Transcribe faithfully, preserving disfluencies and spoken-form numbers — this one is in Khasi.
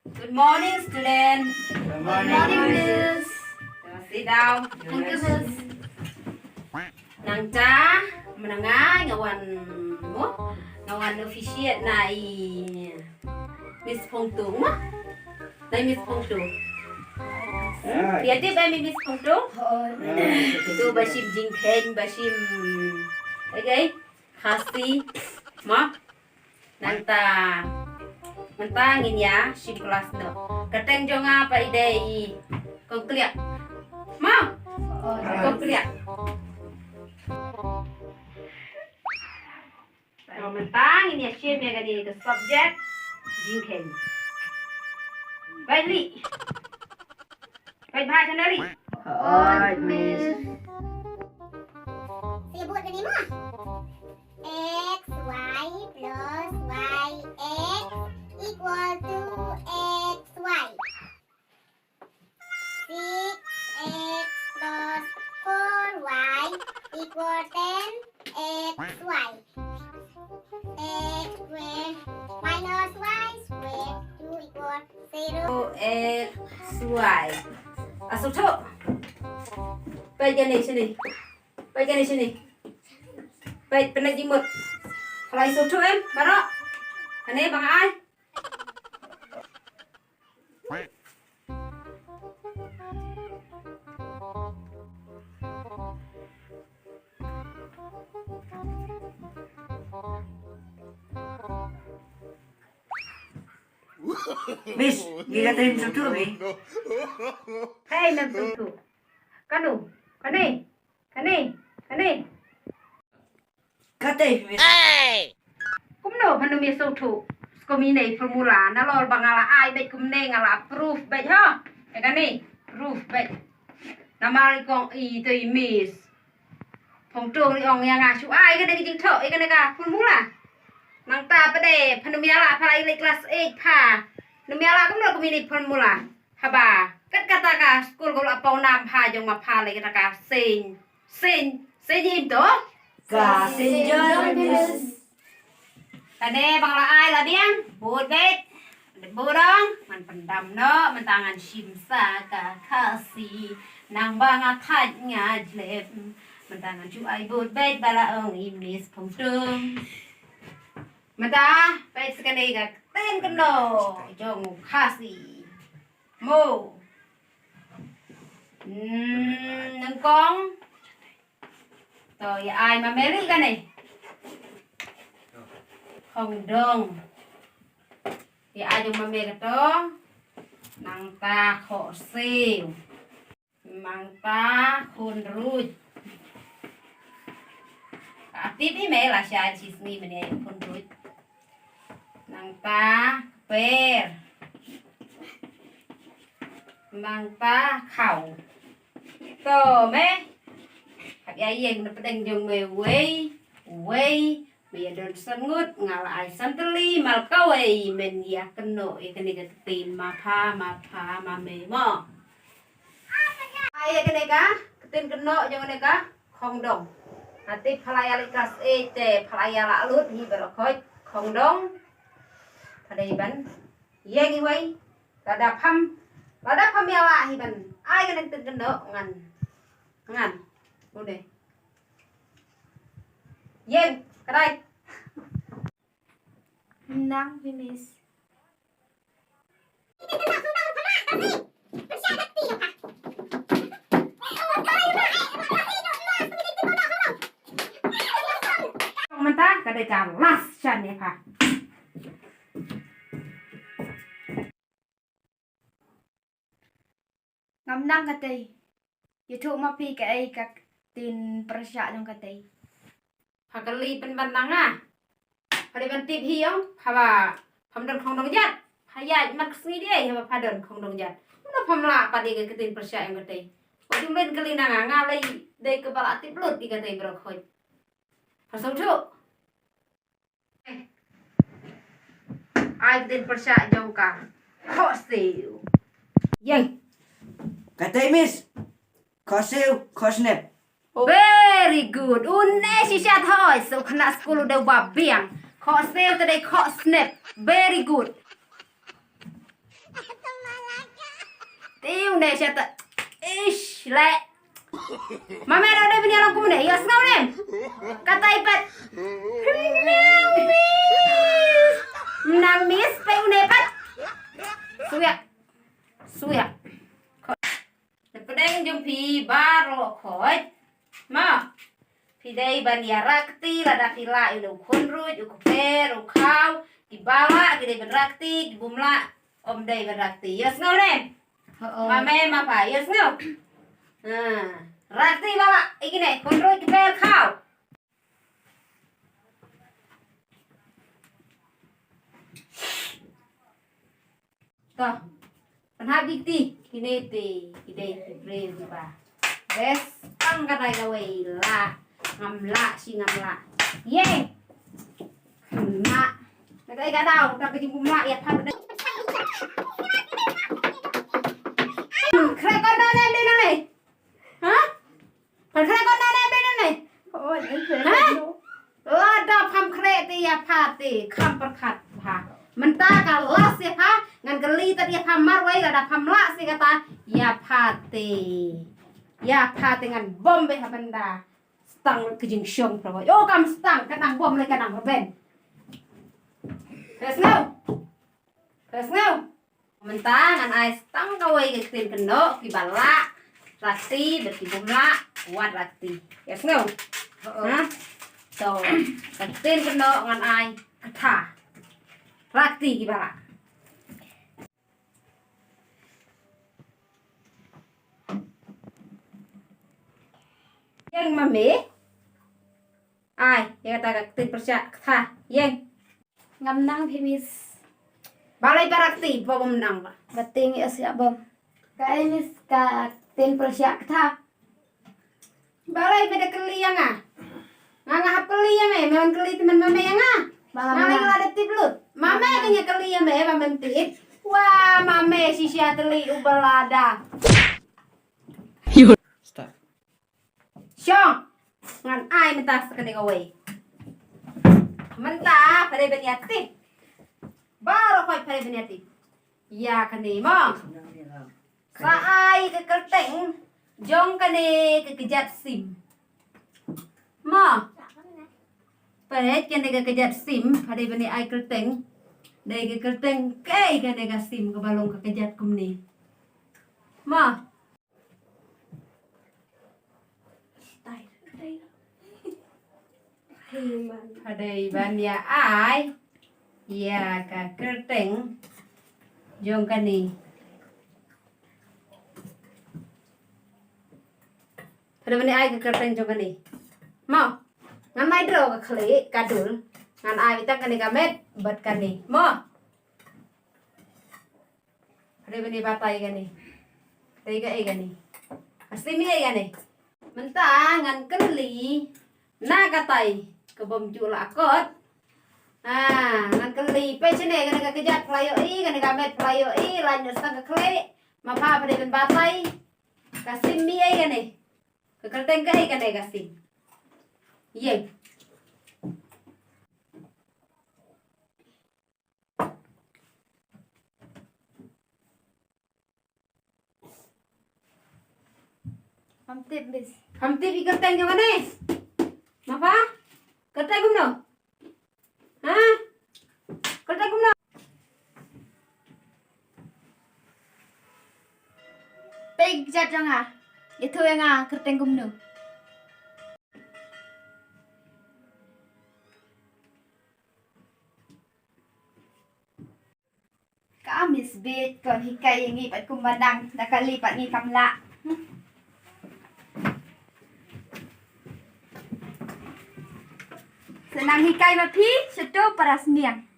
Good morning, student. Good morning, Miss. So, sit down. Thank you, Miss. Nangta mynta nga wan mo, nga wan officiate na i Miss Phongtung mo. Na i Miss Phongtung. Phi ïatip ba i Miss Phongtung? Ito ba shim jingkheiñ, ba shim, okay, Khasi mo. Nangta mynta ngin ïa shim klas noh. Ka kyrteng jong nga pat i dei i Kong Kliak. Mo? Kong Kliak. Te mynta ngin ïa shim ïa kane ka subject jingkheiñ. Peit lei. Peit bha shane lei. Hooid, Miss. Sngewbha kane mo. X Y plus Y X equal to X Y. Six X plus four Y equal ten X Y. X square minus Y square two equal zero. X Y. Ïa sngewthuh. Peit kane shane. Peit kane shane. Peit, pynlait jingmut. Phi la ïa sngewthuh em baroh? Kane ba nga ai. Miss, ngi ka tei sngewthuh mi. Hei, mem sngewthuh. Kano? Kane? Kane? Kane? Kata hi, Miss. Kumno phan ym ïa sngewthuh? Skum ine i formula nalor ba nga la ai beit kumne, nga la proof beit ho. Ïa kane proof beit. Namar i kong, i to i Miss Phongtung i ong ïa nga shu ai kane ka jingthoh ïa kane ka formula. Nangta pat de phan ym ïa lah, pha la i leit klas eight pha. Ym ïa lah kumno kum ine i formula. Haba kat kata ka skul ka la paw nam pha jong ma pha lei kata ka Saint, Saint, Saint im to? Ka Saint John, Miss. Kane ba nga la ai la biang, bud beit. Bud dong, ngan pyndam noh, mynta ngan shim sa ka Khasi. Nang ba nga thait nga jlep, mynta ngan shu ai bud beit ba la ong i Miss Phongtung. Mynta peit sa kane ka ktien kynnoh jong u Khasi. Mo. Hmm, nyngkong. To, ïa ai ma me lei kane. Khongdong. Ïa ai jong ma me kato. Nangta khohsiew. Nangta khunruit. Ka tip i me la sha shisngi mane khunruit. Nangta kper. Nangta khaw. To me. Hap ïa ïeng na pdeng jong me wei, wei. Me ïa don san ngut, nga la ai san tylli, mal kawei men ïa kynnoh ïa kane ka ktien ma pha, ma pha, ma me mo. Ai ïa kane ka ktien kynnoh jong kane ka khongdong. Nga tip pha la ïa leit klas eight te pha la ïa lah lut hi baroh khoit khongdong. Pha dei ban ïeng iwei. Lada pham, lada pham ïa lah hi ban ai kane ka ktien kynnoh ngan, ngan. Ude. Ïeng, ka dei. Nang phi, Miss. Mynta ka dei ka last chance ne pha. Ngam nang katei. Ïathuh ma phi kaei ka ktien pyrshah jong katei. Pha kylli pynban na nga. Pha dei ban tip hi ong, haba pham don khongdong jat. Pha ïaid mat ka sngi dei haba pha don khongdong jat. Kumno pham lah pat ïa ka ktien pyrshah jong katei. Wat jumben kylli na nga, nga lei dei kaba la tip lut ïa katei baroh khoit. Pha sngewthuh. Ai ktien pyrshah jong ka. Khohsiew. Ïeng. Katei Miss. Khohsiew, khohsnep. Very good. Une shisha thoi. So khynnah skul u dei uba biang. Khohsiew te dei khohsnep. Very good. Te une sha ta. Ish, le. Mame, da dei ban ïa long kumne, ïa sngew ne. Kata i pat. Mnang miss. Mnang miss, peit une pat. Suya. Suya. Te pdeng jong phi baroh khoit. Ma. Phi dei ban ïa rakti lada phi lah ïa u khunruit, u kper, u khaw, kiba lah, ki dei ban rakti, ki bym lah, ym dei ban rakti. Ïa sngew ne? Ho, ho. Mame, mapa, ïa sngew? Ha. Rakti ba lah, ïa kine, khunruit, kper, khaw. To. Pynhap ki kti, kine te, ki dei ki briew kiba. Bes, tang katai kawei lah, ngam lah, shi ngam lah. Ye. Lah. Katai ka daw, tang ka jingpum lah, ïa phat dei. Khreh kon da ne, ne, ne. Ha? Pyrkhat ko nane be nane. Oh, ini Ha? Lada pham khreh te ïa pha te kham pyrkhat pha. Mynta ka last ïa pha ngan kylli tat ïa pha marwei lada pham lah sha kata ïa pha te. Ïa pha te ngan bom be ha bynda. Stang ka jingshong pha. Yo kam stang ka nang bom le ka nang rben. Ka sngew. Ka sngew. Mynta ngan ai stang kawei ka ktien kynnoh kiba lah rakti bad ki bym lah wat rakti. Ïa sngew? Ha? To ka ktien kynnoh ngan ai kata. Rakti kiba lah. Ïeng mame. Ai, ïa kata ka ktien pyrshah kata. Ïeng. Ngam nang phi miss. Balei ba rakti ba bym nang ba. Ba ting ïa sia bom. Ka ai miss ka ktien pyrshah kata. Balei ba da kylli ïa nga. Nga nga hap kylli ïa me, me wan kylli tymmen mame ïa nga. Nga nga la da tip lut. Mame ka ïa kylli ïa me ba men tip. Wa mame shisha tylli u balada. Start. Shong. Ngan ai mynta sa kane kawei. Mynta pha dei ban ïa tip. Baroh khoit pha dei ban ïa tip. Ïa kane mo. Sa ai ka kyrteng jong kane ka kjat sim. Mo. Peit kane ka kjat sim pha dei ban ai kyrteng. Dei ka kyrteng kaei kane ka sim kaba long ka kjat kumne. Mo. Pha dei ban ïa ai ïa ka kyrteng jong kane. Pha dei ban ïa ai ka kyrteng jong kane. Mo. Ngan ai draw ka khlieh ka dul. Ngan ai beit tang kane ka met bad kane. Mo. Pha dei ban ïa batai kane. Dei kaei kane. Ka sim ei kane. Mynta ngan kylli na katai ka bym ju la kot. Ah, ngan kylli peit shane kane ka kjat pha la ïohi, kane ka met pha la ïohi, lait noh tang ka khlieh. Ma pha pha dei ban batai. Ka sim ei kane. Ka kyrteng kaei kane ka sim. Ïeng. Kham tip, miss. Kham tip ïa ka kyrteng jong kane. Mapa? Kyrteng kumno? Ha? Kyrteng kumno? Peit ka kjat jong nga. Ïathuh ïa nga kyrteng kumno. Ka Miss Beit kon hikai ïa ngi pat kumba dang da kali pat ngi kam lah. Hmm. Sa nang hikai ma phi, sha to para sniang.